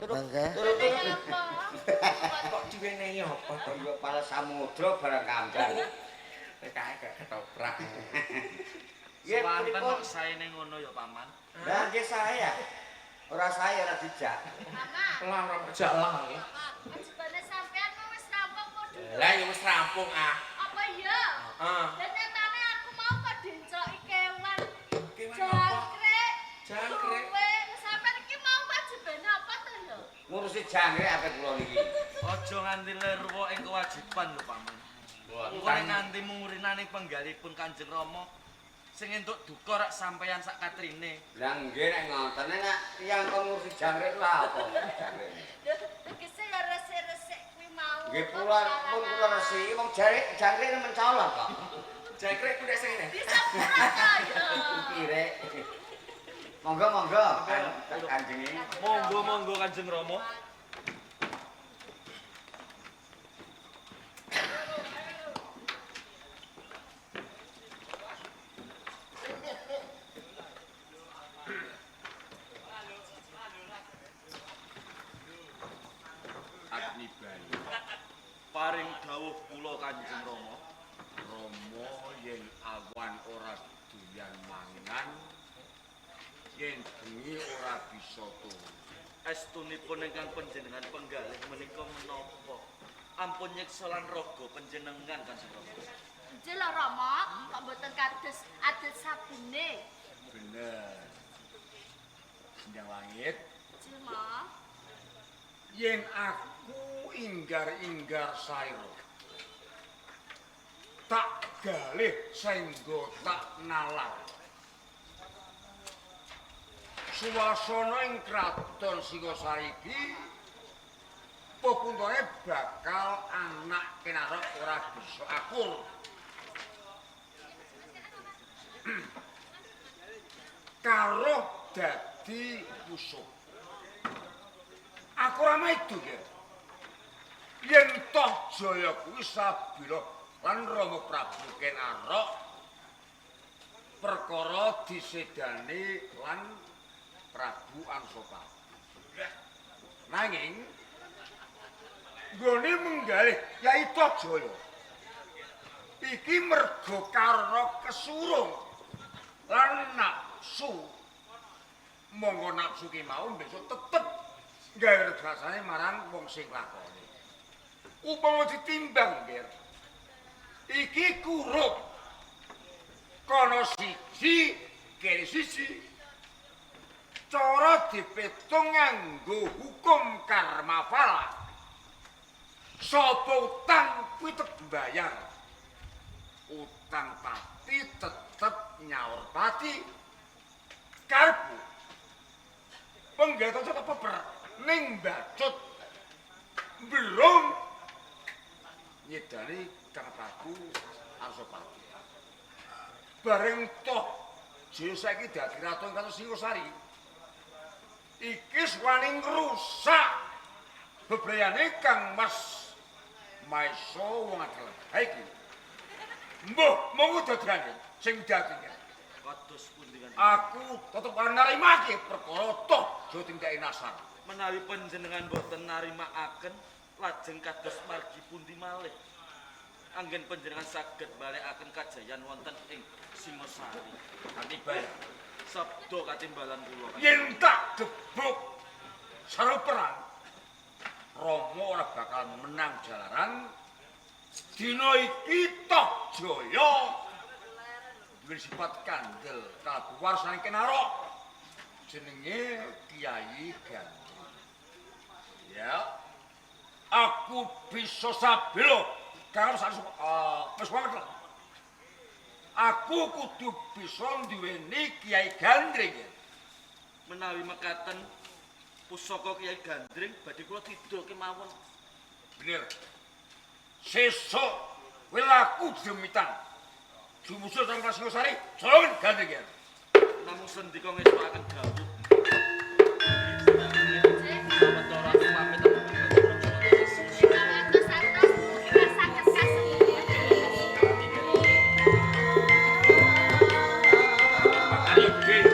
Mangga. Turu. Kok diwenehi apa to? Yo pala samudra barang kambang. Nek kae gak ketoprak. Nggih, Swanten pripun? kok saene ngono ya, Paman. Lah nggih saya. Ora saya ora dijak. Mama, Lah ora kerja lah iki. wajibane sampean mau wis rampung kok dulu. Lah ya wis rampung ah. Apa iya? Heeh. Dan nyatane aku mau kok diencoki kewan. Kewan apa? Jangkrik. Jangkrik. Suwe. Sampean iki mau wajibane apa to ya? Ngurusi jangkrik apa kula niki. Aja nganti lerwa ing kewajiban lho, Paman. Engko nek nganti mungurinane penggalipun Kanjeng Rama sing entuk duka rak sampeyan sak katrine. Lah nggih nek ngoten nek tiyang kon ngurusi jangkrik lha apa jangkrik. Lho, tegese ya resik-resik kuwi mau. Nggih kula pun kula resiki wong jangkrik jangkrik mencolot kok. Jangkrik ku nek sing ngene. Bisa pura to ya. Iki rek. Monggo monggo kanjenge. Monggo monggo Kanjeng Rama. Agni Bayu. Paring dawuh kula Kanjeng Rama. Rama yen awan ora doyan mangan, yen bengi ora bisa turu. Estunipun ingkang panjenengan penggalih menika menapa? Ampun nyiksa lan raga panjenengan Kanjeng Rama. Nggih lho Rama, kok mboten kados adat sabene. Bener. Senjang langit, Nggih, Ma. yen aku inggar-inggar sairo. Tak galih senggo tak nalar. Suasana ing kraton Singosari iki pepuntone bakal anak Kenarok ora bisa akur. Karo dadi musuh. Aku ora maido ya. Yen toh Jaya kuwi sabila lan Rama Prabu Kenarok perkara disedani lan Prabu Ansopati. Nanging nggone menggalih Yai Tohjaya iki merga karena kesurung lan nafsu. Monggo nafsu ki mau besok tetep gawe regasane marang wong sing lakoni. Upama ditimbang, Ger. Iki kurup. Kono siji, kene siji. Cara dipitung nganggo hukum karma fala. Sapa utang kuwi tetep mbayar. Utang pati tetep nyaur pati. Karepku penggetan tetep peper ning bacut belum nyedani Kang Prabu Arsopati. Bareng toh Jaya saiki dadi ratu ing Kraton Singosari. Iki wani ngrusak bebrayane Kang Mas Maesa wong adil. Ha iki. Mbuh, monggo dadane sing dadi. Kados pundi Kanjeng? Aku tetep ora narimake perkara toh Jaya tindake nasar. Menawi panjenengan boten narimakaken lajeng kados margi pundi malih? Anggen panjenengan saged balekaken kajayan wonten ing Singosari. Nanti bayar. Sabda katimbalan kula. Kanjeng. Yen tak gebuk saru perang, Rama ora bakal menang jalaran. Dina iki toh Jaya duwe sifat kandel kalebu warsane Kenarok. Jenenge Kiai Gandring. Ya. Aku bisa sabila karo sak wis banget lah. Aku kudu bisa nduweni Kiai Gandring. Menawi mekaten pusaka Kiai Gandring badhe kula tidol kemawon. Bener. Sesuk kowe laku demitan. Jumusul sang Singosari, jolongen Gandring ya. Namung sendika ngestukaken dawuh. Sawetara aku pamit. Atos-atos mugi saged kasembuhan. Ayo, Din.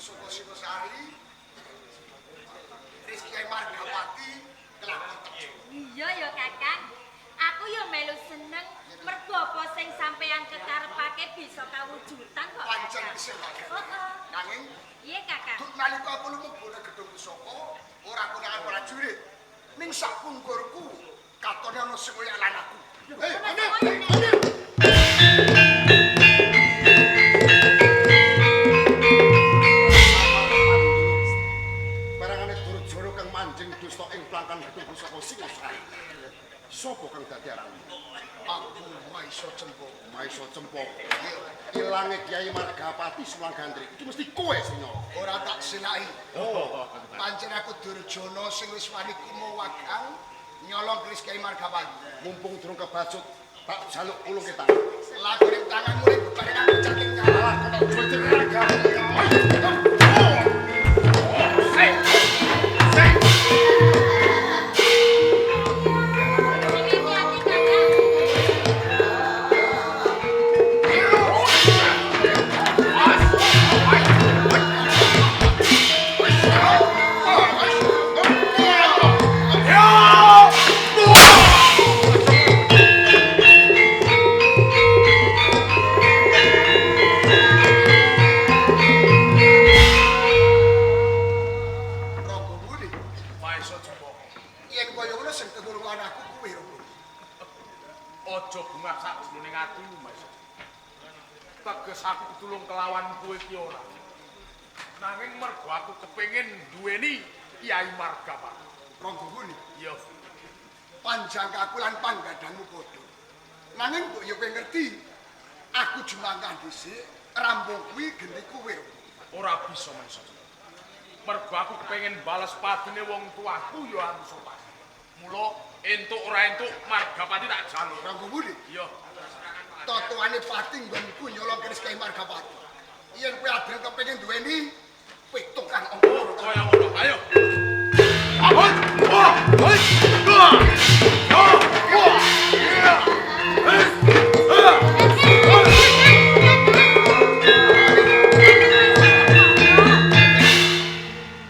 Pusaka Singosari. Keris Kyai Margapati kelakon tejo. Iya ya Kakang. Aku ya melu seneng mergo apa sing sampeyan kekarepake bisa kawujudan kok Pancen Kakang. isih Kakang. Heeh. Nanging Piye Kakang? duk nalika aku lumebu nang gedung pusaka, ora konangan prajurit. Ning sak punggurku katone ana sing koyo lan aku. Hei, Ana ana, sing ana. Barangane Durjana kang manjing dusta ing plangkan gedung pusaka Singosari. Sopo kang dadi aranmu? Aku Maisa Cempaka. Maisa Cempaka. Ilange Kyai Margapati Sunan Gandrik. Iki mesti kowe sing nyolong. Ora tak selaki. Oh. Pancen aku Durjana sing wis wani kumawagang nyolong keris Kyai Margapati. Mumpung durung kebacut, tak jaluk ulung ke tangan. Lakone tanganmu ning bareng aku caking nyawa. Alah, kok tak juwet ragamu. Sing hati-hati Kakang. Rangga Wuni, Maesa Cempaka. yen kaya ngono sing ketulungan aku kuwi Rangga. Aja bungah sakjroning atimu, Maesa. Teges aku ketulung kelawan kowe iki ora. Nanging mergo aku kepengin duweni Kyai Margapati. Rangga Wuni, Iya. panjang aku lan panggadangmu padha. Nanging mbok ya kowe ngerti, aku jumangkah dhisik, rambung kuwi genti kowe. Rangga. Ora bisa Maesa. Mergo aku kepengin bales padine wong tuaku ya Anusapati. Mula entuk ora entuk Margapati tak jaluk. Rangga Wuni, Iya. totoane pati nggonku nyolong keris Kyai Margapati. Yen kowe adreng kepengin duweni pitung kang angka Oh, kaya ngono. Ayo.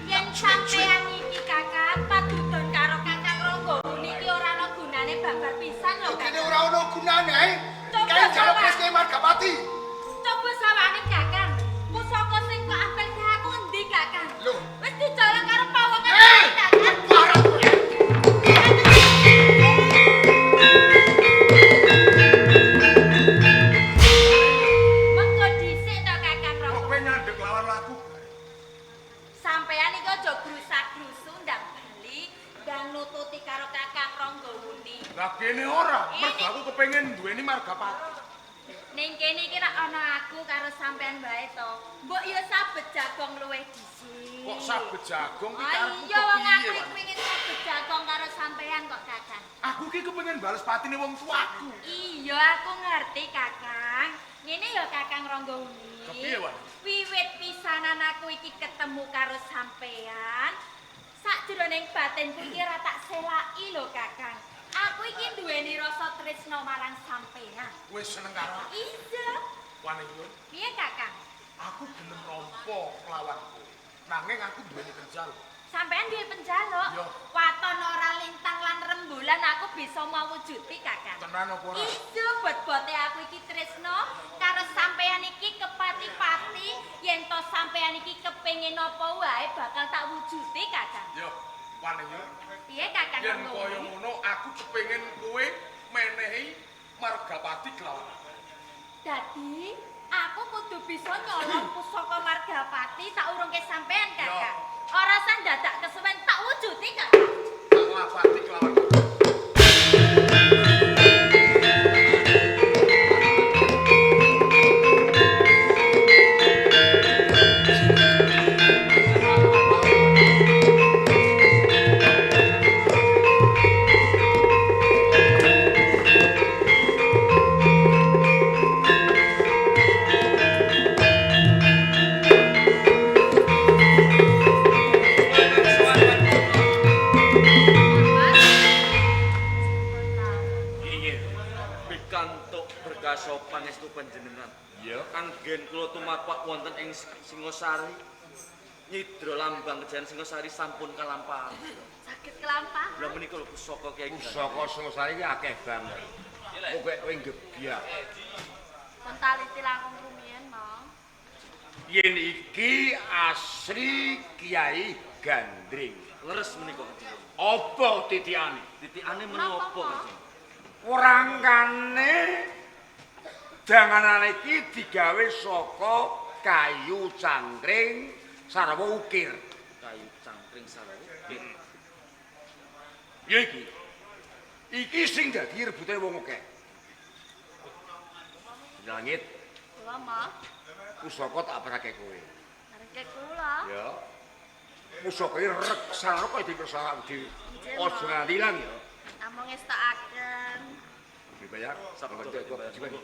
Yen sampeyan iki Kakang padudon karo Kakang Rangga Wuni iki ora ana gunane babar pisan lho Lho kene Kakang. ora ana gunane ae. Coba, Kae njaluk coba. keris Kyai Margapati. Coba sawangi Kakang. Pusaka sing kok apel ke aku endi Kakang? Lho. Wis dicolong karo pawongan Eh, Kakang. parah kowe. Mengko dhisik to Kakang Kok Rangga. kowe nyandhek lawan aku? Sampeyan iki aja grusak-grusu ndak bali ndang nututi karo Kakang Rangga Wuni. Lah kene ora, mergo Ini. aku kepengin duweni Margapati. Ning kene iki rak ana aku karo sampean wae to. Mbok ya sabet jagong luwih dhisik. Kok sabet jagong ki Ah karepku iya wong kepiye, aku iki Wan? pengen sabet jagong karo sampean kok Kakang. Aku ki kepengin bales patine wong tuaku. Iya aku ngerti Kakang. Ngene ya Kakang Rangga Wuni. Kepiye, Wan? Wiwit pisanan aku iki ketemu karo sampean, sakjroning batinku iki ora tak selaki lho Kakang. Aku iki duweni rasa tresna marang sampean. Kowe seneng karo aku. Iya. Wane yo, Piye Kakang? aku gelem nampa lawan kowe. Nanging aku duweni penjaluk. Sampean duwe penjaluk. Iya. Waton ora lintang lan rembulan aku bisa mawujudi Kakang. Tenan apa ora? Iya, bot-bote aku iki tresno karo sampean iki kepati-pati yen to sampean iki kepengin apa wae bakal tak wujudi Kakang. Yo, wane yo. Piye Kakang? Yen kaya ngono aku kepengin kowe menehi Margapati kelawan aku. Dadi aku kudu bisa nyolong pusaka Margapati tak urungke sampean Kakang. Ora sah dadak kesuwen tak wujudi Kakang. Tak lapati kelawan aku. Mas. Singosari. Nyidra lambang kejayaan Singosari sampun kalampahan. Saged kelampahan. Lha menika lho pusaka Kyai Gandring. Pusaka Singosari iki akeh banget. Kok kowe nggebyak. Pun taliti langkung rumiyin, Mang. Yen iki asli Kyai Gandring. Leres menika Kanjeng. Apa titikane? Titikane menapa Kanjeng? Rangkane janganane iki digawe saka kayu cangkring sarwa ukir. Kayu cangkring sarwa ukir. Ya iki. Iki sing dadi rebutane wong akeh. Langit. Kula, Mas. Pusaka tak parake kowe. Parake kula. Ya. Pusaka iki reksana kaya dikersakake dhewe. Aja nganti ilang ya. Namung ngestokaken. Dibayar. Sabda dibayar.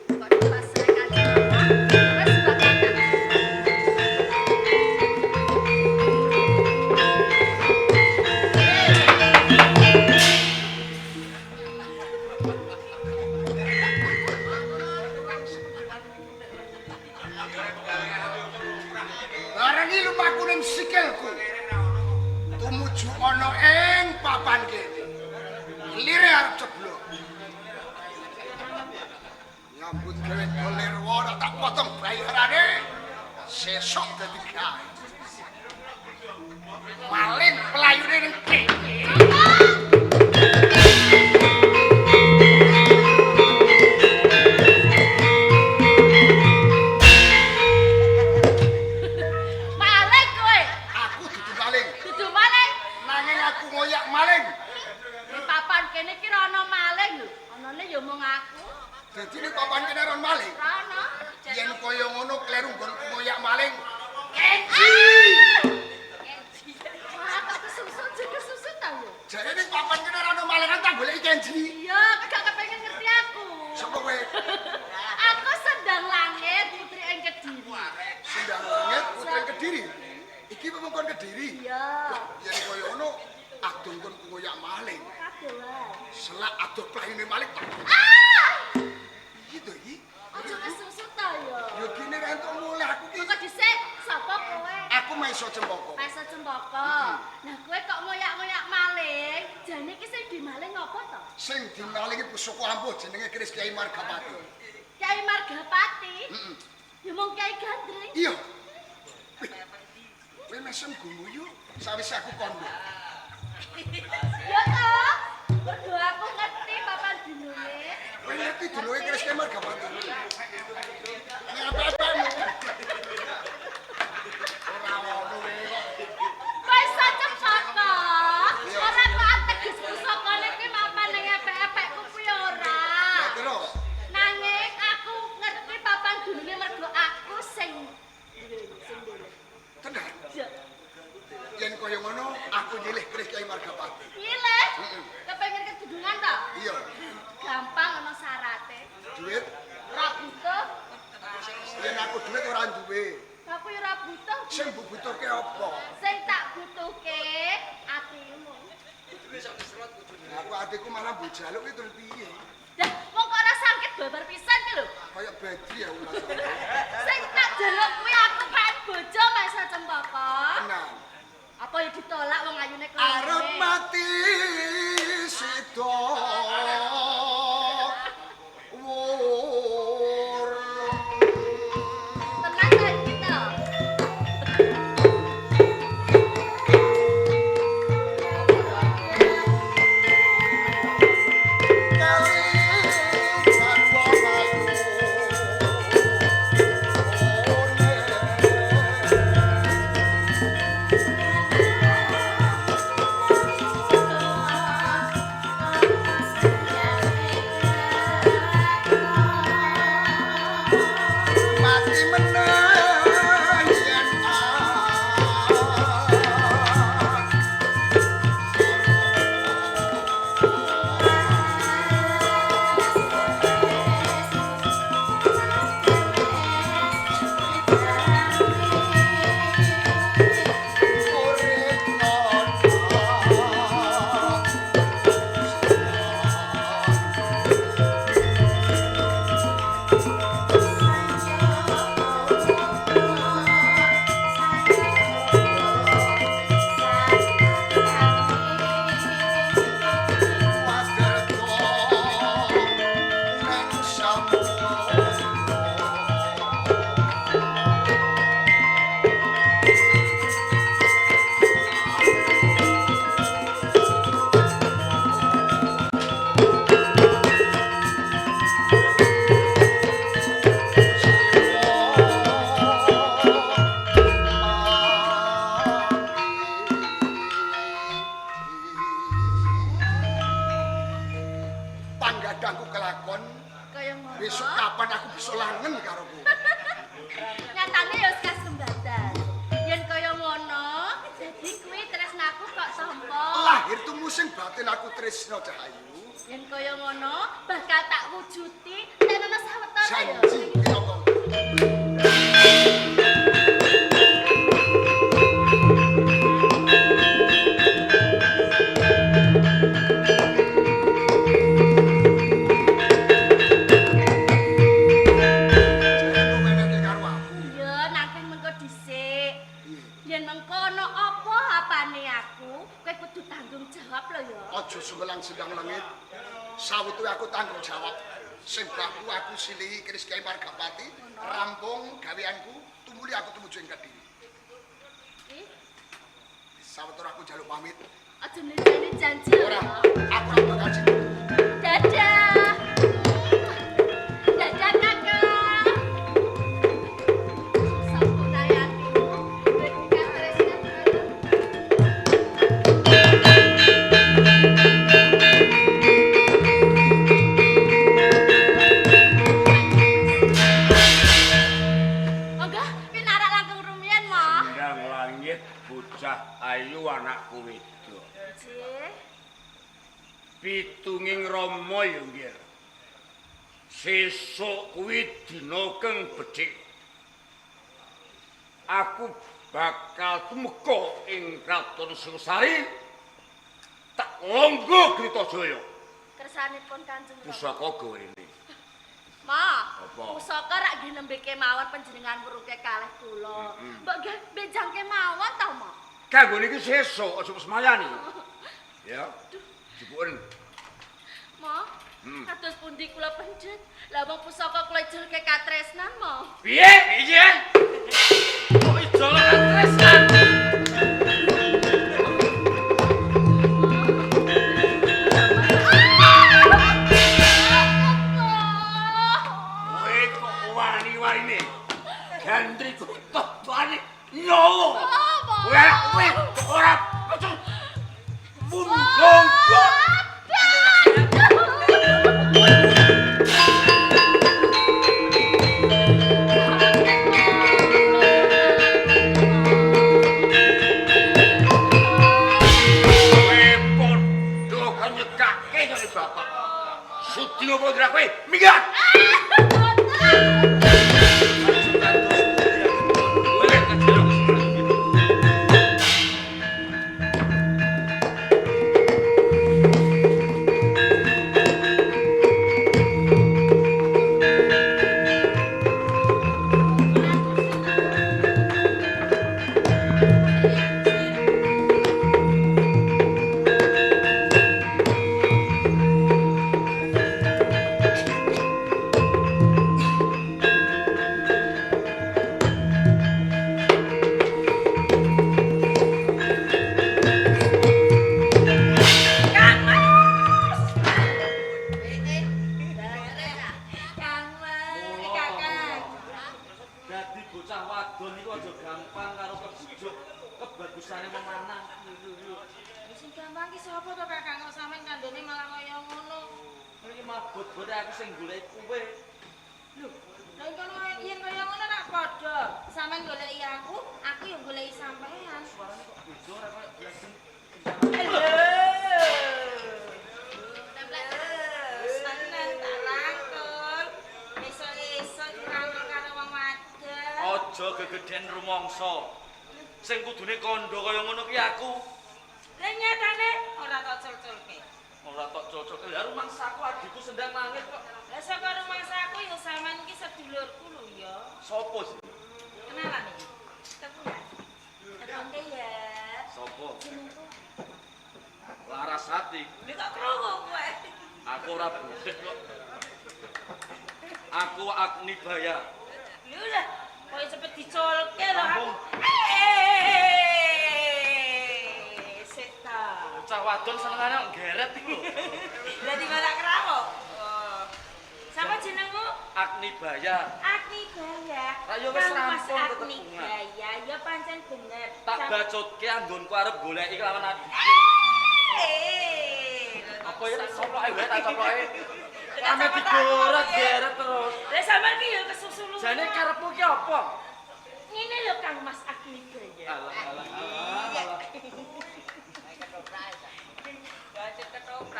Kok dipasrahkan. Wes bakal. Bareng iki lumaku ning sikilku. Tumuju ana ing papan kene. Lire arep ceblok. Nyambut gawe dolir ora tak potong bayarane. Sesuk dadi gawe. Maling pelayune ning kene. Maling kowe. Aku dudu maling. Dudu maling. Nanging aku ngoyak maling. Ning papan kene iki ora ana maling lho. Anane ya mung aku. Dadi ning papan kene ora ana maling. Ora ana. Yen kaya ngono kleru nggonku ngoyak maling. Kenji. Wah, kok kesusu aja kesusu ta yo. Jare ning papan kene ora ana maling kan tak goleki Kenji. Iya, kowe gak kepengin ngerti aku. Sapa kowe? Aku Sendang Langit, putri ing Kediri. Sendang Langit putri Kediri. Iki wewengkon Kediri. Iya. Yen kaya ngono adoh nggon ngoyak maling. Kadohan. Selak adoh playune maling. Ah! Piye to iki? Aja kesusu ta yo. Ya gini ra entuk mulih aku ki. Kok dhisik sapa kowe? Aku Maesa Cempaka. Maesa Cempaka. Nah, kowe kok ngoyak-ngoyak maling? Jane iki sing dimaling apa to? Sing dimalingi pusaka ampuh jenenge keris Kyai Margapati. Kyai Margapati? Heeh. Ya mung Kyai Gandring. Iya. Kowe mesem gumuyu sawise aku kondo. Ya toh? Mergo aku ngerti papan dununge. Kowe ngerti dununge keris Kyai Margapati? Nek apa-apamu. Ora ono kowe kok. Maesa Cempaka. Ora kok ateges pusakane kuwi mapan ning epek-epekku kuwi ora. Lah terus Nanging aku ngerti papan dununge mergo aku sing duwe. tenan. Ya. Yen kaya ngono aku nyilih keris Kyai Margapati. Nyilih? Heeh. Kepengin kedunungan to? Iya. Gampang ana syarate. Duit Ora butuh. yen aku duit ora duwe. Aku ya ora butuh. Sing mbok butuhke apa? Sing tak butuhke atimu. Aku atiku malah mbok jaluk iki terus piye? Dah, wong kok ora sangkit babar pisan ki lho. Kaya bedri aku rasane. Sing tak jaluk kuwi aku pengen bojo Maesa Cempaka. Tenan. Apa ya ditolak wong ayune kaya ngene. Arep mati sida. Wur. Tenang ta iki to. Kali tresno Cahayu. Yen kaya ngono bakal tak wujuti tenono sawetara ya. Janji pinangka. Jangan menehke karo aku. Iya, nanging mengko dhisik. Yen mengko ana apa apane aku, kowe kudu tanggung jawab lho ya. Aja sumelang sendang langit. Sawetue aku tanggung jawab. Sing baku aku silihi keris Kyai Margapati, rampung gaweanku, tumuli aku tumuju ing Kediri. Eh, Sawetara aku njaluk pamit. aja mlejeni janji lho Ora, ya. aku ora bakal cinta. Dadah. Dadah Kakak. Sampurna atimu, kowe katresnan marang. Monggo, pinarak langkung rumiyin, Mo. Sendang langit bocah ayu anakku wedok. Nggih. Pitunging Rama ya nggih. Sesuk kuwi dina kang becik. Aku bakal tumeka ing Kraton Singosari. Tak longgo Kritajaya. Kersanipun Kanjeng Rama. Pusaka gawe rene. Ma, Apa? pusaka rak nggih nembe kemawon panjenengan weruke kalih kula. Mbok nggih benjang kemawon ta, Ma? Kanggo niki sesuk aja semayani. Ya. Jupuken. Ma, kados pundi kula pendet? Lah wong pusaka kula ijolke katresnan, Ma. Piye? Piye? Kok ijol katresnan? Kowe kok wani-wanine. Gandriku totone nyawa. Kowe kowe kok ora becus. Mundung. Kowe padha kanyekake karo bapak. Sudi opo dra kowe? Minggat. Kang Mas, Kakang. Dadi bocah wadon iku aja gampang karo kebujuk kebagusane wong lanang. Sing gampang ki sapa to Kakang kok sampean kandhane malah kaya ngono. Iki mabot-bot aku sing golek kowe. Lho, lha kono yen kaya ngono rak padha. Sampean goleki aku, aku ya goleki sampean. Suarane kok beda ora koyo biasa. Lho. Seneng tak rangkul. Esuk-esuk dirangkul karo wong wadon. Aja gegeden rumangsa. Sing kudune kandha kaya ngono ki aku. Lah nyatane ora tok cul-culke. Ora tok cocok. Lah rumangsaku adikku sendang langit kok. Lah saka rumangsaku ya sampean iki sedulurku lho ya. Sopo sih? Kenalan iki. Tepungan. Tepungke ya. Sopo? Jenengku. Larasati. Lha kok krungu kowe? Aku ora budek kok. Aku Agni Baya. Lho lah, kok cepet dicolke lho aku. Rampung. Eh, sik ta. Bocah wadon senengane kok geret iku lho. Lah dimalah kerawo. Oh. Sapa jenengmu? Agni Baya. Agni Baya. Lah ya wis Kang Mas rampung Agni tetepungan. Baya, ya pancen bener. Tak bacotke anggonku arep goleki kelawan adikku. Eh, Apa ya tak coploke wae tak coploke. Lah Ame digoret geret terus. Lah sampean ki ya kesusu lu. Jane karepmu ki apa? Ngene lho Kang Mas Agni Baya. Alah alah alah. Gajah ketoprak.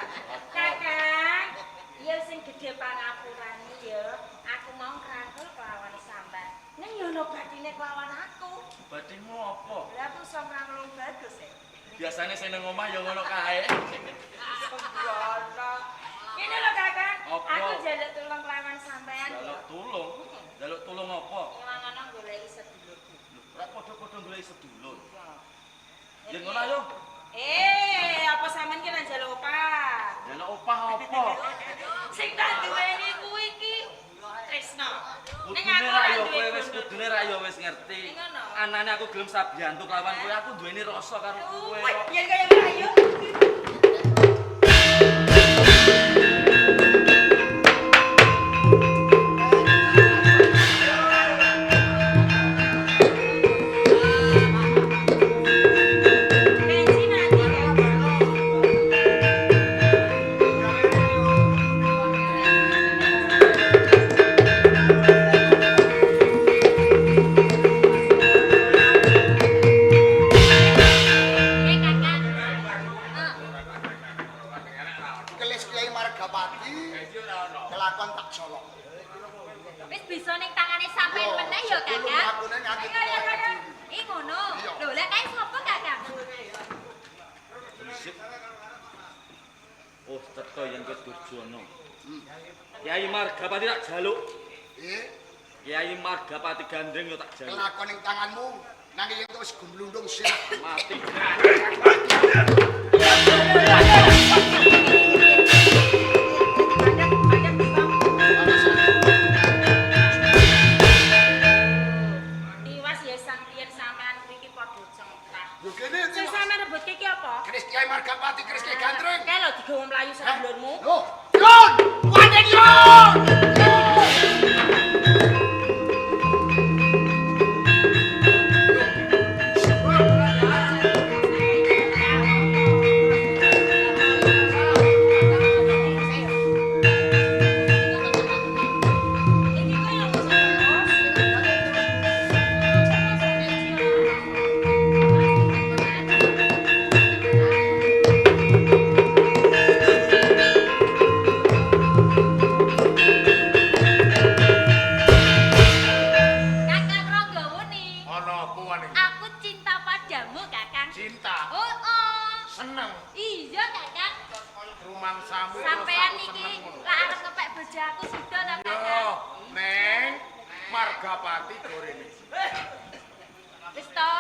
Sing gedhe pangapurane ya, aku mau ngrangkul kelawan sampean. Ning yo ono batine kelawan aku. Batinmu apa? Lah aku iso ngrangkul bagus e. Biasane sing nang omah ya ngono kae. Sembrono. Ngene lho Kakang, Apa? aku njaluk tulung kelawan sampean. Jaluk tulung. Jaluk tulung apa? Ngewangono goleki sedulurku. Lho, ora padha-padha goleki sedulur. Ya ngono ayo. Apa sampean ki nang njaluk opah? Jaluk opah apa? Sing tak duweni kuwi iki Tresno. Ning Kudune aku ra ora yo duwe kowe wis bondo. kudune ra yo wis ngerti. Ning ngono. Anane aku gelem sabiyantu kelawan kowe, aku duweni rasa karo kowe. Wih, yen kaya ngono ayo. Kenji nanti Kenji. Piye Kakang? Heeh. Kelis Kiai Margapati kelakon tak colok. Wis bisa ning tangane sampean meneh ya Kakang. Lakune nganti Ayo ayo Kakang. Ih ngono. Iya. Lho lek kae sapa Kakang? Berisik. Oh, cetha yen kowe Durjono. Kyai Margapati tak jaluk. Eh, Kyai Margapati gandeng yo tak jaluk. kelakon ning tanganmu nanging yen wis gumlundung sirah. Mati. Mandek, mandek, Bang. Tiwas ya sang piyen sampean kuwi iki padha cengkah. Yo kene Sing sampean rebutke iki apa? Keris Kiai Margapati, keris Kiai Gandreng. Kae lho digawa mlayu sedulurmu. Loh, Yon! Wanen Yon! Iki kok ya kok Kakang Ranggawuni. Ana apa wani? Aku cinta padamu, Kakang. Cinta, Oh, oh. seneng, Iya, Kakang. rumangsamu terus Sampean aku iki seneng ngono. lak arep ngepek bojo aku sida ta, Yo, Kakang? Neng Margapati gorene. Wis to,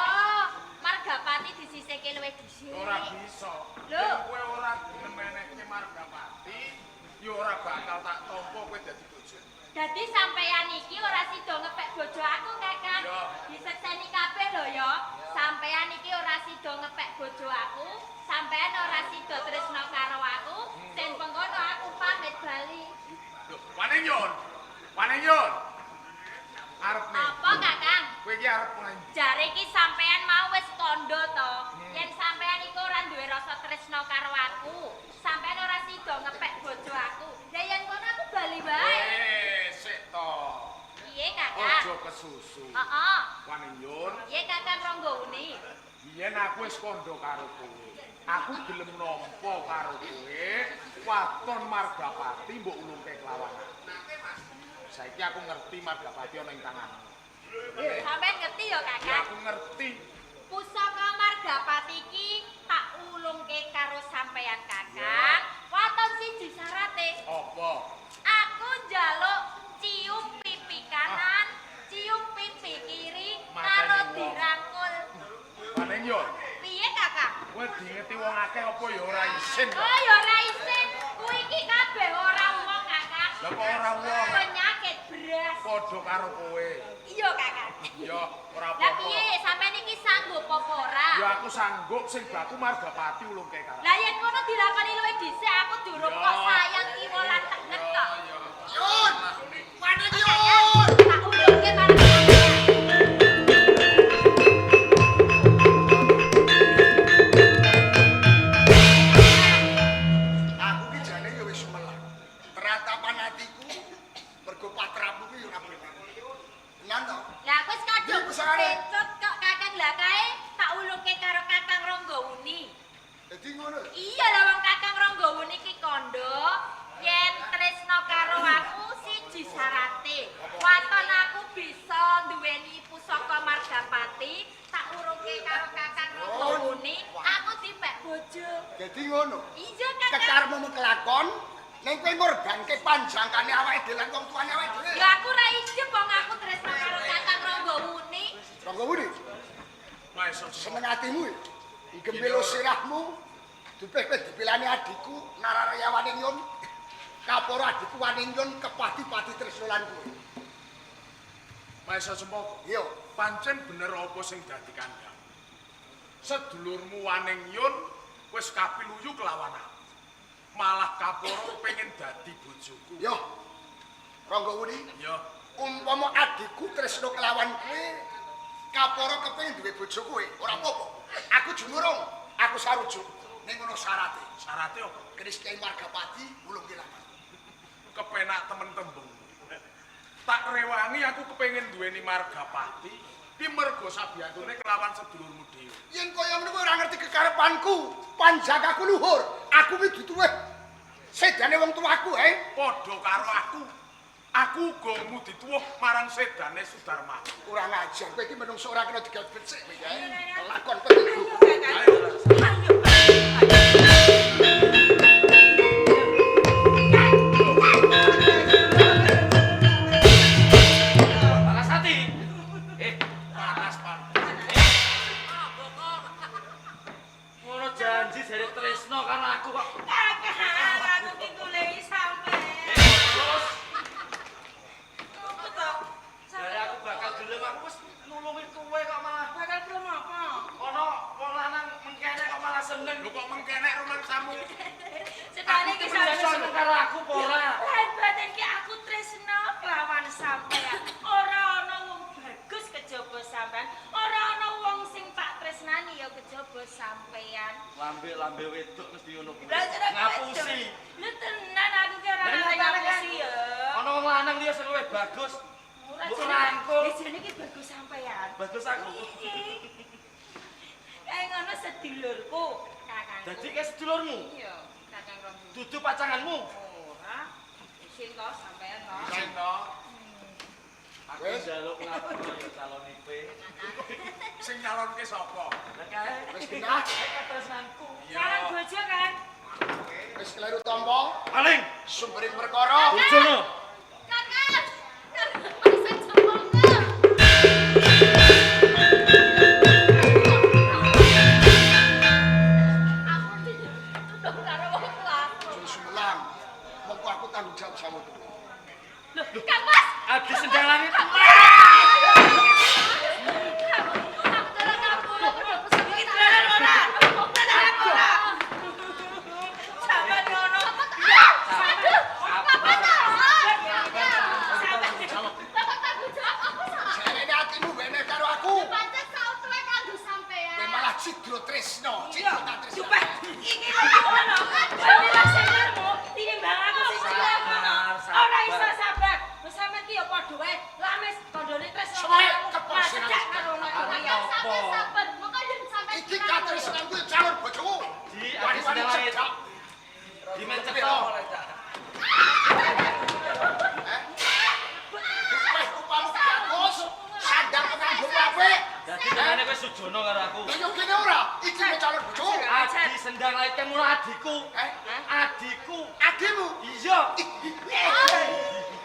Margapati disisihke luwih dhisik. Ora bisa. Lho. Yen kowe ora gelem menehke Margapati, ya ora bakal tak tampa kowe dadi bojo. Dadi sampeyan iki ora sida ngepek bojo aku, Kakang. Yo. Disekseni kabeh lho ya. Sampeyan iki ora sida ngepek bojo aku, sampeyan ora sida tresno karo aku, sen pengkono aku pamit bali. Lho, Waning Yon. Waning Yon. Arep ning. Apa, Kakang? Kowe iki arep nang Jare iki sampeyan mau wis kandha to. Yen sampeyan iku ora duwe rasa tresno karo aku, sampeyan ora sida ngepek bojo aku. Lah yen kono aku bali wae. Eh, sik to. Piye, Kakang? Aja kesusu. Heeh. Waning Yon, Piye Kakang Ranggawuni? biyen aku wis kandha karo kowe. Aku gelem nampa karo kowe, waton Margapati mbok ulungke kelawan aku. Saiki aku ngerti Margapati ana ing tanganmu. Sampeyan ngerti ya, Ya Kakang? aku ngerti. Pusaka Margapati iki tak ulungke karo sampeyan, Kakang. Waton siji syarate. Apa? Aku njaluk cium pipi kanan, cium pipi kiri Mateni karo wong. dirangkul. Waning Yon, Piye, Kakang? kowe dingeti wong akeh apa ya ora isin kok? Oh, ya ora isin. Kuwi iki kabeh ora wong, Kakang. Lah kok ora wong? Penyakit beras. Padha karo kowe. Iya, Kakang. Ya ora Lah apa-apa. piye, sampean iki sanggup apa ora? Ya aku sanggup sing baku Margapati ulungke karo. Lah yen ngono dilakoni luwih dhisik aku durung Ya. kok sayang kiwa lan tengen kok. Ya, ya. Yon! Wanen Yon! Tak ulungke marang sampean. Aku ki jane ya wis sumelang. Ratapan atiku mergo patrapmu ki ya ora bener. Tenan to? Lah aku wis kadung Ndi pusakane? kecut kok Kakang lah kae tak ulungke karo Kakang Ranggawuni. Dadi ngono. Iya lah wong Kakang Ranggawuni ki kandha Yen tresno karo aku siji syarate. Waton aku bisa duweni pusaka Margapati, tak urungke karo Kakang Ranggawuni, aku dipek bojo. Dadi ngono. Iya, Kakang. Kekarepmu kelakon, ning kowe ngorbanke panjangkane awake dhewe lan wong tuane awake dhewe. Ya aku ra ijeb wong aku tresno karo Kakang Ranggawuni. Ranggawuni, Maesa seneng atimu. Gembelo sirahmu dupeh kowe dipilani adikku Nararya Waningyun. Kaporo adikku Waningyun kepati-pati tresno lan kowe. Maesa Cempaka. Iya. Pancen bener apa sing dadi kandhang. Sedulurmu Waningyun wis kapiluyu kelawan aku. Malah kaporo pengen dadi bojoku. Yo. Ranggawuni, Ya, umpama adikku tresno kelawan kowe, kaporo kepengin duwe bojo kowe, ora apa-apa. Aku jumurung, aku sarujuk. Ning ngono syarate. syarate apa? Keris Kyai Margapati wulung laman. Kepenak temen tembung. Tak rewangi aku kepengin duweni Margapati, ki mergo sabiyantune kelawan sedulurmu dhewe. Yen kaya ngono kowe ora ngerti kekarepanku, panjakaku luhur, aku kuwi dudu sedane wong tuaku, he. Padha karo aku. Aku uga ngudi tuwuh marang sedane Sudarma. Kurang ajar, kowe iki menungso ora kena digawe becik kowe iki. Kelakon penting. Ayo, Kakang. Ayo. Larasati. Panas, Pak. Ngono janji jare tresno karo aku kok. Kakang, aku ki goleki sampean. Terus Apa to? jare aku bakal gelem aku wis nulungi kowe kok malah Bakal gelem apa? ana wong lanang mengkenek kok malah seneng. Lho kok mengkenek rumangsamu? Setane ki Sampeyan sampean. seneng karo aku apa ora? Lain batin ki aku tresno kelawan sampean. Ora ana wong bagus kejaba sampean. Ora ana wong sing tak tresnani ya kejaba sampean. Lambe-lambe wedok mesti ngono kuwi. Lah jeneng Ngapusi. Lho tenan aku ki ora Lah, nate nyatane kan ngapusi ya. Ana wong lanang liya sing luwih bagus. Ora Mbok jenenge. rangkul. Eh jenenge ki bagus sampean. Bagus aku. Kayak ngono sedulurku, kakangku. Dadi kae sedulurmu, Iya, Kakang Ronggo. dudu pacanganmu. Ora. Isin to sampean to. Isin to. Aku njaluk ngapura ya calonipe. Sing nyalonke sapa? Lah kae Wis genah, kae katresnanku. Calon bojo kan? wis kleru tampa, Paling sumbering perkara. bojono. Kakang. Masa Cempaka. Aku dituduh karo wong tuaku. Aja sumelang. Mengko aku tanggung jawab sama kowe. Kang Mas, Adi sendang langit. aku tolong aku, aku udah pesen Iki tenan ora? Tenan ora? Sampean ngono. Aduh, apa ta? Bapak tanggung jawab aku salah. Jarene atimu wene karo aku. Pancen sautuwe kanggo sampean. Kowe malah cidro tresno, cidro tresno. Jupeh, iki lho ngono. Kowe senengmu tinimbang aku sing cilik ngono. Ora iso sabar. Wis sampean ki ya padha wae. Lamis kandhane tresno. Suwe kepok Cecek karo ngono kuwi. Kakang sampean sabar, mengko yen sampean Iki katresnanku ya calon bojoku. Di Adi Wani-wani sendang langit. cedhak. Di men cetok oleh cak. Wes rupamu bagus, sandang penganggo apik. Dadi kenane kowe sujono karo aku. Lah yo kene ora, iki wis calon bojoku. Adi sendang langit kae mula adikku. Eh, Adikku. adimu. Iya.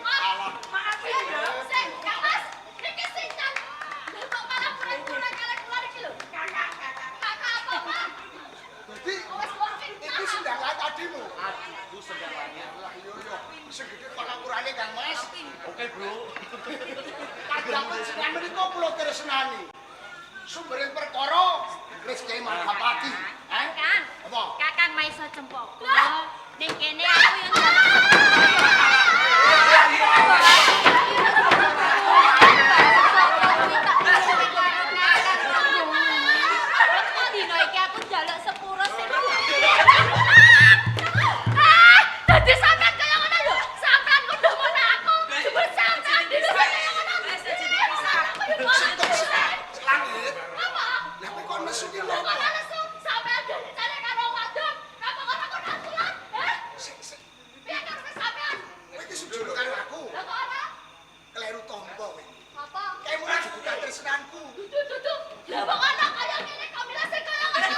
Alah, Maaf ya. Sik, Kang Mas, iki sinten? Lho kok malah pura-pura kalih keluar iki lho. Kakak, kakak. Kakak apa, Pak? dadi Wes wong fitnah. iki sendang langit adimu. Adikku sendang langit. Lah yo yo, sing gedhe pangapurane Kang Mas. Oke, Bro. Kadang panjenengan menika kula tresnani. Sumbering perkara Keris Kyai Margapati. Eh? Kang. Apa? Kakang Maisa Cempaka. Ning kene aku yo njaluk. Dino iki aku njaluk sepuro sing Ah, dadi sampean kaya ngono lho. Sampean kudu ngono aku. Jebul sampean dino kaya ngono. Langit. Apa? Lah kowe kok nesu ki lho. Kok nesu? Sampean dadi cari karo wadon. Apa kok aku nangkulan? Hah? Sik sik. Piye karo katresnanku. Dudu. Lah wong ana kaya ngene kok milih sing kaya ngono.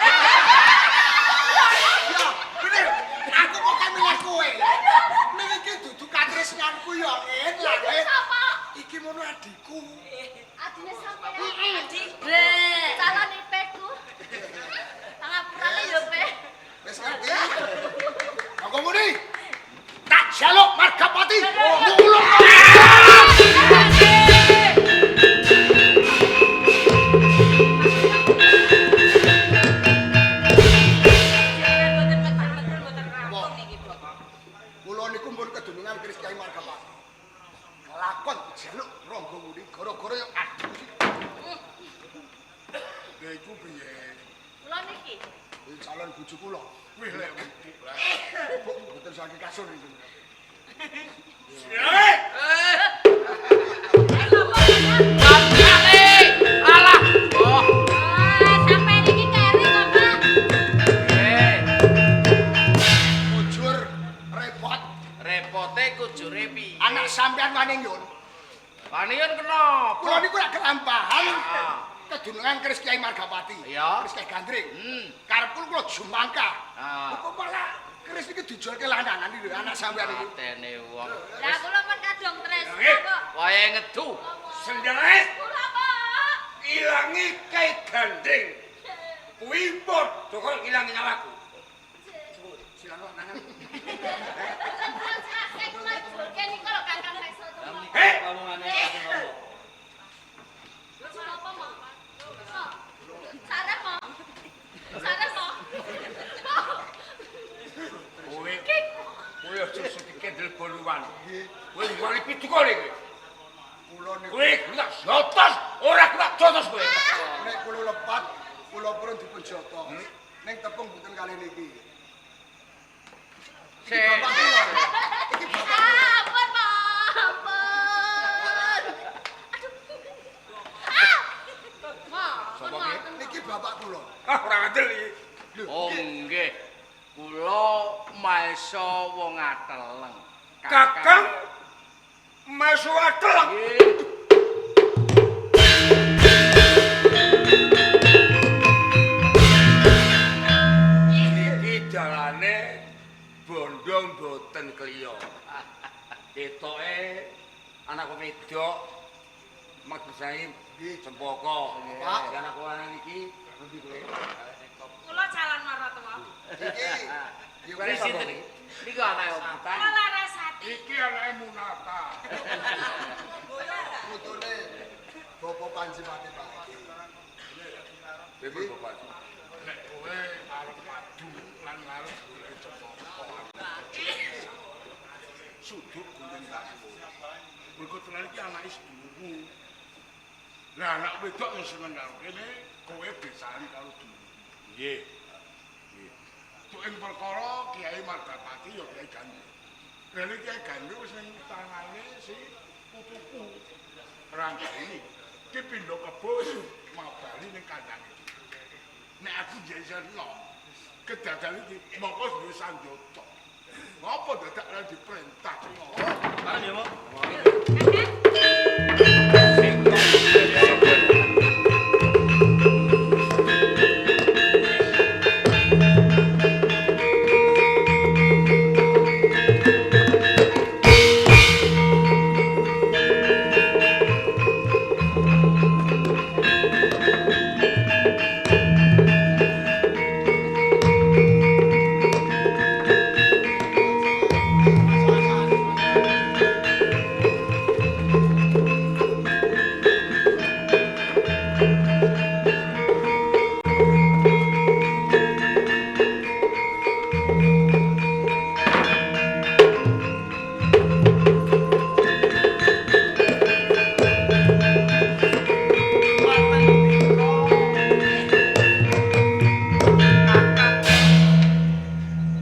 Ya, bener. Aku kok milih kowe. Ning iki dudu katresnanku ya, En. Lah, Sapa? Iki mono adikku. Adine sampeyan. Adik. Calon ipeku. Pangapurane yo, Pe. Wis ngerti. Monggo muni. Tak jaluk Margapati. Ngulung. Mboten mboten mboten rampung niki, Bapak. Kula niku pun kedunungan keris Kyai Margapati. Kelakon dijaluk Rangga Muni gara-gara yo adikku sih. Lha iku piye? Kula niki. Iki calon bojo kula. Wih lek empuk lah. Bu, mboten saking kasur niku. Alah. Oh. Sampeyan iki keri kok, Pak. Mujur repot. Repote kujure piye? Anak sampean wani nyun. Wani nyun kenapa? Kula niku lak kelampahan kedunungan keris Kyai Margapati. Iya. Keris Kyai Gandring. Karep kula jumangka. Kok malah keris iki dijualke lanangan iki lho anak sampean iki. Atene wong. Lah kula men kadung tresno kok. Wayahe ngedu. Sendere Kula, Pak. ilangi Kyai Gandring. Kuwi padha karo ilangi nyawaku. Silang lanangan. Kula julke niku lho Kakang Reksa. Hei, Napa, Mo? Sareh, Mo. Sareh, Mo. Kowe kowe aja suki kendel boluwan. Kowe wani pitukane kowe. Kula niku Kowe tak jotos, ora tak jotos kowe. nek kula lepat, kula purun dipun jotos. Ning tepung mboten kalih niki. Iki bapak kula. Iki bapak kula. Ampun, Mo. Ampun. Aduh. Ah. Mo, Sapa ki? Niki bapak kula. Ah, ora ngandel iki. Oh nggih. Kula maesa wong ateleng. Kakang Maesa Ateleng. Nggih. Niki dalane bondo mboten kliya. Ketoke anak wedok maksudane Cempaka. Pak. Anak lanang iki endi kowe? Kula calon maratuwa. Iki Iki sinten iki? Niku anake opo? Kula Larasati. Iki anake Munata. putune Bapak Panji Pati Pak. Pripun Bapak? Nek kowe arep madu lan arep golek Cempaka. Suduk gunting tak suwun. Mergo tenan iki anake sedulurmu. Lah anak wedok yang seneng karo kene, kowe besaran karo dulurmu. Nggih. Tuk ing perkara Kyai Margapati ya Kyai Gandring. Lah Kyai Gandring wis ning tangane si putuku Ranggani. Ki pindha kebo wis mabali ning kandange. Nek aku jejer nom, kedadan iki mongko duwe sanjata. Ngopo dadak ora diperintah sing ngono? Bareng ya, Mo.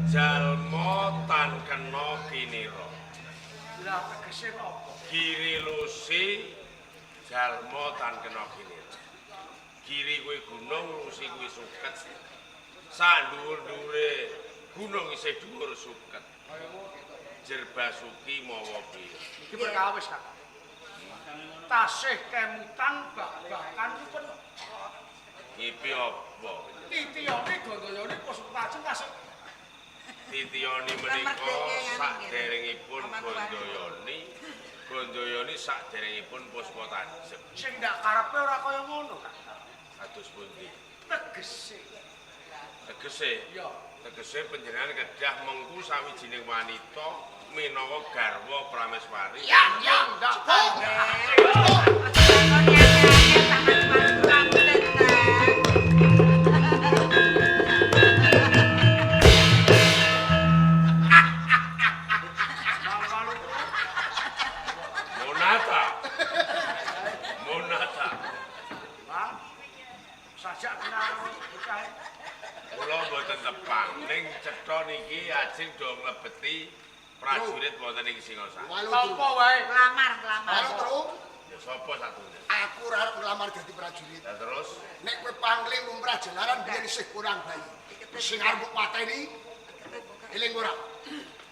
Jalma tan kena kinira. Lah tegese napa? Giri lusi jalma tan kena kinira. Giri kuwi gunung, lusi kuwi suket. Sak dhuwur-dhuwure gunung isih dhuwur suket. Jerbasuki mawa piye? Iki perkawis, Kakang. Tasih kemutan babakan pun ngipi apa? Titiyane Gandayani Puspa Tajeng tasih Titiyani menika saderengipun Gandayani, Gandayani saderengipun Puspa Tajeng. Sing ndak karepe ora kaya ngono, Kakang. Kados pundi? Tegese. Tegese? Iya. Tegese panjenengan kedah mengku sawijining wanita minangka garwa Prameswari. Ya, ya, ndak. Monata. Monata. Hah? Sajak kenal bocah. Kula mboten tepang ning cetha niki ajeng do nglebeti prajurit wonten ing Singosari. Sapa wae? Nglamar, nglamar. Halo, Tru. Ya sapa satune? Aku ora arep nglamar dadi prajurit. Lah terus nek kowe pangling lumrah jalaran biyen isih kurang bayi. Sing arep mbok pateni eling ora?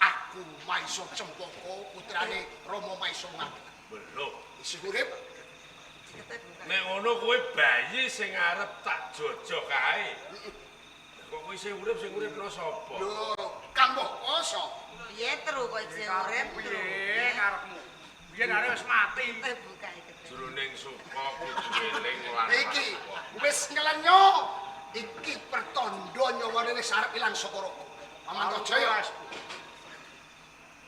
Aku Maisa Cempaka putrane Rama Maisa Ngadeg. Lho, isih urip. Nek ngono kowe bayi sing arep tak jojo kae. Kok kowe isih urip sing uripno sapa? Lho, Kang Mbok sapa? Piye tru kok isih urip tru? Piye karepmu? Biyen arep wis mati. Buka iki. Jroning suka kudu eling lan iki wis nglenyo. Iki pertandha nyawane wis arep ilang saka raga. Paman Jaya.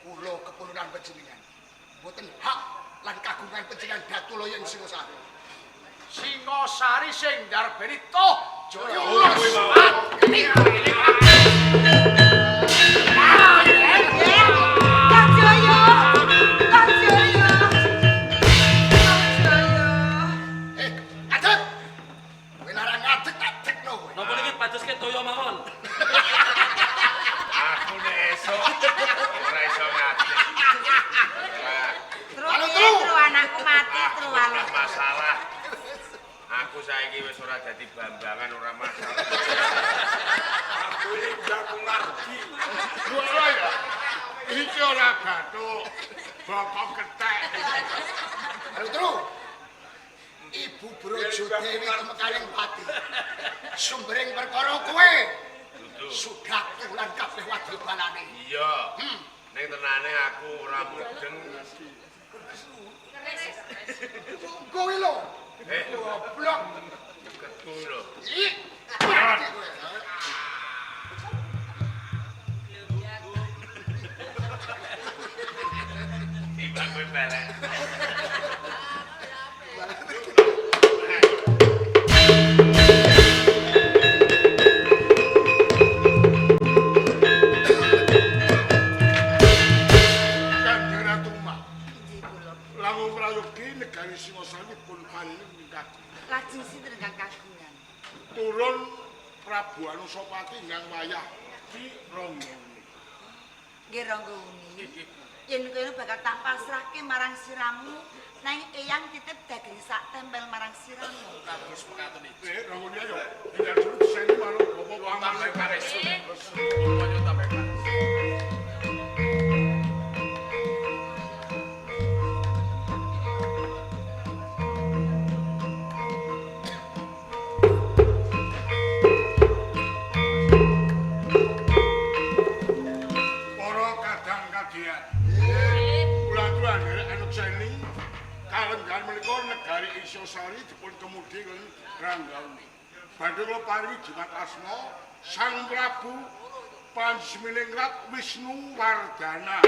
Kula kepulunan panjenengan. Mboten hak lan kagungan panjenengan Datulaya ing Singosari. Singosari sing ndarbeni toh Jaya. Jaya. Jaya. Jaya. Ngadeg. Kowe larang ngadeg tak dekno kowe. Napa niki pados toya mawon? Aku nek esuk ora iso ngadeg. Tru anakku mati tru ora masalah. Aku saiki wis ora dadi bambangan ora masalah. Aku iki jago ngardi. Ora ya. Iki ora bathuk. Bokong kethek. Halo Tru. Ibu Brojo Dewi temekaring pati. Sumbering perkara kowe. Sudah lan kabeh wadul balane. Iya. Ning tenane aku ora mudeng. Kowe lho. Goblok. Ketu lho. Iki. Timbang kowe belek. Kanjeng Ratu Uma. Langkung prayogi negari Singosari pun paling kagungan. Lajeng sinten ingkang kagungan? Turun Prabu Anusapati ingkang wayah Ki Ranggauni. Nggih Ranggauni. Yen kowe bakal tak pasrahke marang siramu, nanging eyang titip daging sak tempel marang siramu. Kados mekaten iki. Ranggauni ayo. Tinggal dulu diseni marang Bapak Tambah karesu. Umpamanya tambah karesu. Para kadang kadian. Kula anderek anukseni kalenggahan menika negari Singosari dipun kemudi kaliyan Ranggauni. Badhe kula paringi jimat asma Sang Prabu Panjminingrat Wisnu Wardana.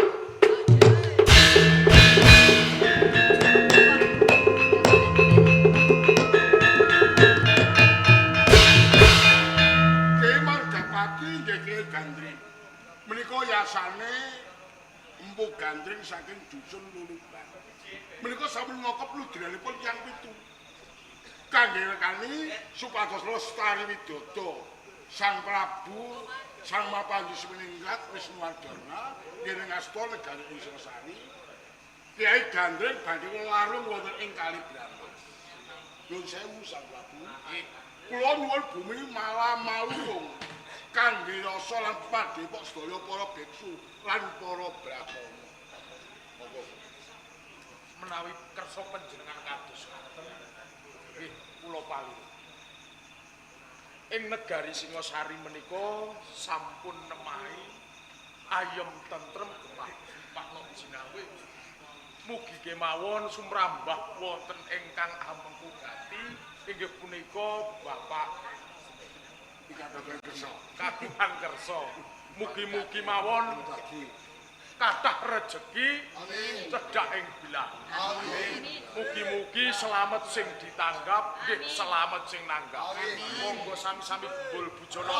Ki Margapati nggih Ki Gandring. Menika yasane Empu Gandring saking dusun Luluban. Menika sampun ngokop ludranipun tiyang pitu. Kangge rekani supados lestari widodo Sang Prabu Sang Mapanji Seminingrat Wisnu Wardana ngiring asta negari Singosari. Kyai Gandring badhe larung wonten ing Kali Bramas. Nuwun sewu Sang Prabu. Kula nyuwun bumi Malamalurung kangge rasa lan padhepok sedaya para biksu lan para brahmana. Monggo. Menawi kersa panjenengan kados ngaten, nggih kula paliru. Ing negari Singasari menika sampun nemahi ayem tentrem gemah Pak Jinawe. Mugi kemawon sumrambah wonten ingkang amengku gati inggih punika Bapak Kagungan Kersa. Mugi-mugi mawon kathah rejeki cedhak ing bilah. Amin. Mugi-mugi selamat sing ditanggap, nggih selamat sing nanggap. Monggo sami-sami gembul bujana.